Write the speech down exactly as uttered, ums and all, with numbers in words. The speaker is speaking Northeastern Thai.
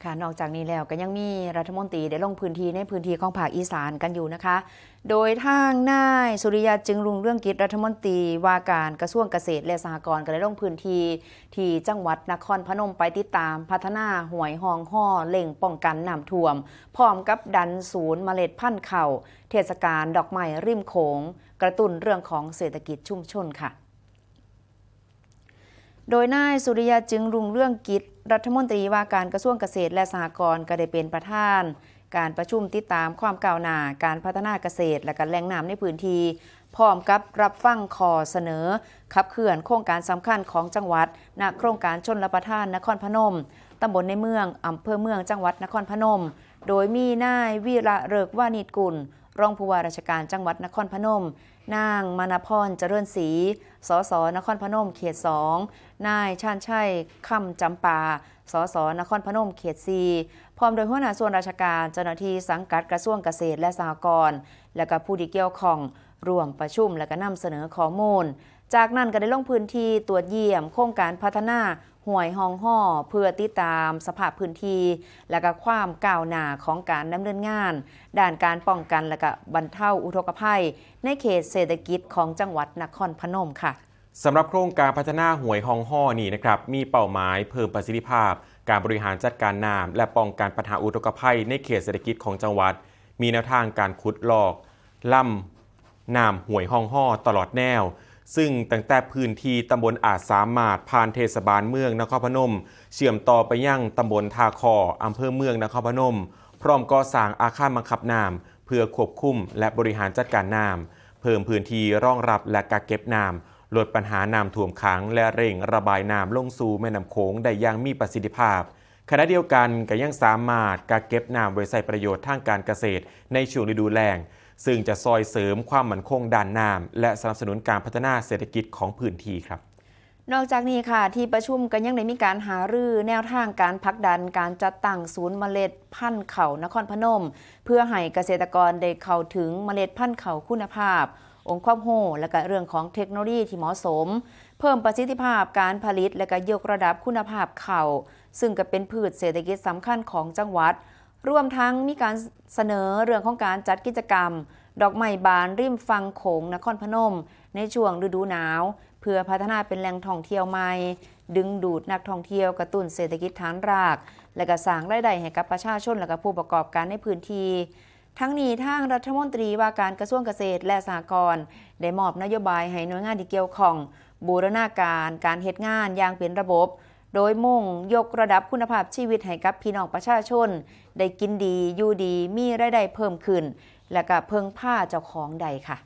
ค่ะ นอกจากนี้แล้วก็ยังมีรัฐมนตรีได้ลงพื้นที่ในพื้นที่ของภาคอีสานกันอยู่นะคะ โดยทางนายสุริยะ จึงรุ่งเรืองกิจ รัฐมนตรีว่าการกระทรวงเกษตรและสหกรณ์ก็ได้ลงพื้นที่ที่จังหวัดนครพนมไปติดตามพัฒนาห้วยฮองฮอเร่งป้องกันน้ำท่วม พร้อมกับดันศูนย์เมล็ดพันธุ์ข้าวเทศกาลดอกไม้ริมโขง กระตุ้นเรื่องของเศรษฐกิจชุมชนค่ะ โดยนายสุริยะ จึงรุ่งเรืองกิจ รัฐมนตรีว่าการกระทรวงเกษตรและสหกรณ์ก็ได้เป็นประธานการประชุมติดตามความก้าวหน้าการพัฒนาเกษตรและก็แหล่งน้ำในพื้นที่ พร้อมกับรับฟังข้อเสนอขับเคลื่อนโครงการสำคัญของจังหวัด ณ โครงการชลประทานนครพนม ตำบลในเมือง อำเภอเมือง จังหวัดนครพนม โดยมีนายวีระฤกษ์ วานิชกุล รองผู้ว่าราชการจังหวัดนครพนม นางมณพร เจริญศรี สส นครพนม เขต สอง นายชาญชัย คำจำปา สส นครพนม เขต สี่ พร้อมโดยหัวหน้าส่วนราชการ เจ้าหน้าที่สังกัดกระทรวงเกษตรและสหกรณ์ และก็ผู้ที่เกี่ยวข้องร่วมประชุมและก็นำเสนอข้อมูล จากนั้นก็ได้ลงพื้นที่ตรวจเยี่ยมโครงการพัฒนาห้วยฮองฮอ เพื่อติดตามสภาพพื้นที่ และก็ความก้าวหน้าของการดำเนินงาน ด้านการป้องกันและก็บรรเทาอุทกภัย ในเขตเศรษฐกิจของจังหวัดนครพนมค่ะ สำหรับโครงการพัฒนาห้วยฮองฮอนี่นะครับ มีเป้าหมายเพิ่มประสิทธิภาพ การบริหารจัดการน้ำและป้องกันปัญหาอุทกภัยในเขตเศรษฐกิจของจังหวัด มีแนวทางการขุดลอกลำน้ำห้วยฮองฮอตลอดแนว ซึ่งตั้งแต่พื้นที่ตำบลอาจสามารถผ่านเทศบาลเมืองนครพนม เชื่อมต่อไปยังตำบลท่าคอ อำเภอเมืองนครพนม พร้อมก่อสร้างอาคารบังคับน้ำเพื่อควบคุมและบริหารจัดการน้ำ เพิ่มพื้นที่รองรับและกักเก็บน้ำ ลดปัญหาน้ำท่วมขัง และเร่งระบายน้ำลงสู่แม่น้ำโขงได้อย่างมีประสิทธิภาพ ขณะเดียวกันก็ยังสามารถกักเก็บน้ำไว้ใช้ประโยชน์ทางการเกษตรในช่วงฤดูแล้ง ซึ่งจะซอยเสริมความมั่นคงด้านน้ำและสนับสนุนการพัฒนาเศรษฐกิจของพื้นที่ครับ นอกจากนี้ค่ะ ที่ประชุมก็ยังได้มีการหารือแนวทางการผลักดันการจัดตั้งศูนย์เมล็ดพันธุ์ข้าวนครพนม เพื่อให้เกษตรกรได้เข้าถึงเมล็ดพันธุ์ข้าวคุณภาพ องค์ความรู้ และก็เรื่องของเทคโนโลยีที่เหมาะสม เพิ่มประสิทธิภาพการผลิต และก็ยกระดับคุณภาพข้าว ซึ่งก็เป็นพืชเศรษฐกิจสำคัญของจังหวัด รวมทั้งมีการเสนอเรื่องของการจัดกิจกรรม ดอกไม้บานริมฝั่งโขงนครพนม ในช่วงฤดูหนาว เพื่อพัฒนาเป็นแหล่งท่องเที่ยวใหม่ ดึงดูดนักท่องเที่ยว กระตุ้นเศรษฐกิจฐานราก และก็สร้างรายได้ให้กับประชาชน และก็ผู้ประกอบการในพื้นที่ ทั้งนี้ทางรัฐมนตรีว่าการกระทรวงเกษตรและสหกรณ์ ได้มอบนโยบายให้หน่วยงานที่เกี่ยวข้อง บูรณาการการเฮ็ดงานอย่างเป็นระบบ โดยมุ่งยกระดับคุณภาพชีวิตให้กับพี่น้องประชาชน ได้กินดี อยู่ดี มีรายได้เพิ่มขึ้น และก็เพิ่งพาเจ้าของได้ค่ะ